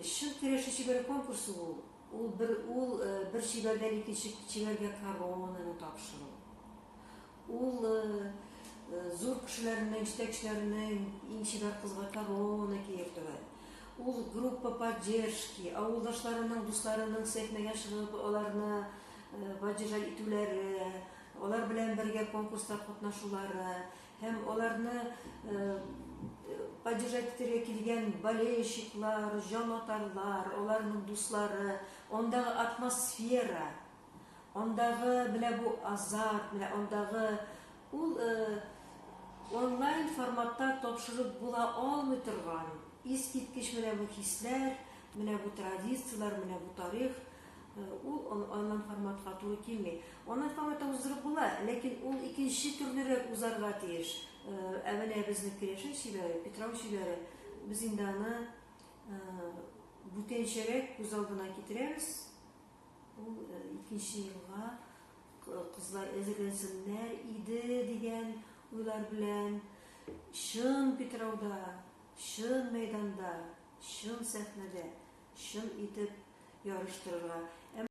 Чын керәшен чибәре конкурсы ул, ул бер ул бер чибәрдән икенче чибәргә коронаны тапшыру. Ул зур кешеләрнең, җитәкчеләрнең иң чибәр кызга корона киертүе. Ул группа поддержки, авылдашларының, дусларының сәхнәгә чыгып, аларны поддержать итүләре, алар белән бергә конкурста катнашулары һәм аларны поддержать итәргә килгән болельщиклар, җанатарлар, аларның дуслары, андагы атмосфера, Андагы менә бу азарт, менә андагы ул онлайн форматта тапшырып була алмый торган искиткеч менә бу хисләр, менә бу традицияләр, менә бу тарих ул онлайн форматка туры килми. Онлайн форматта уздырып була, ләкин ул икенче төрлерәк узарга тиеш. Ә менә безнең керәшен чибәре, Питрау чибәре, без инде аны бүтәнчәрәк күз алдына китерәбез. Ул икенче елга кызлар әзерләнсеннәр иде дигән уйлар белән чын Питрауда, чын мәйданда, чын сәхнәдә, чын итеп ярыштырырга.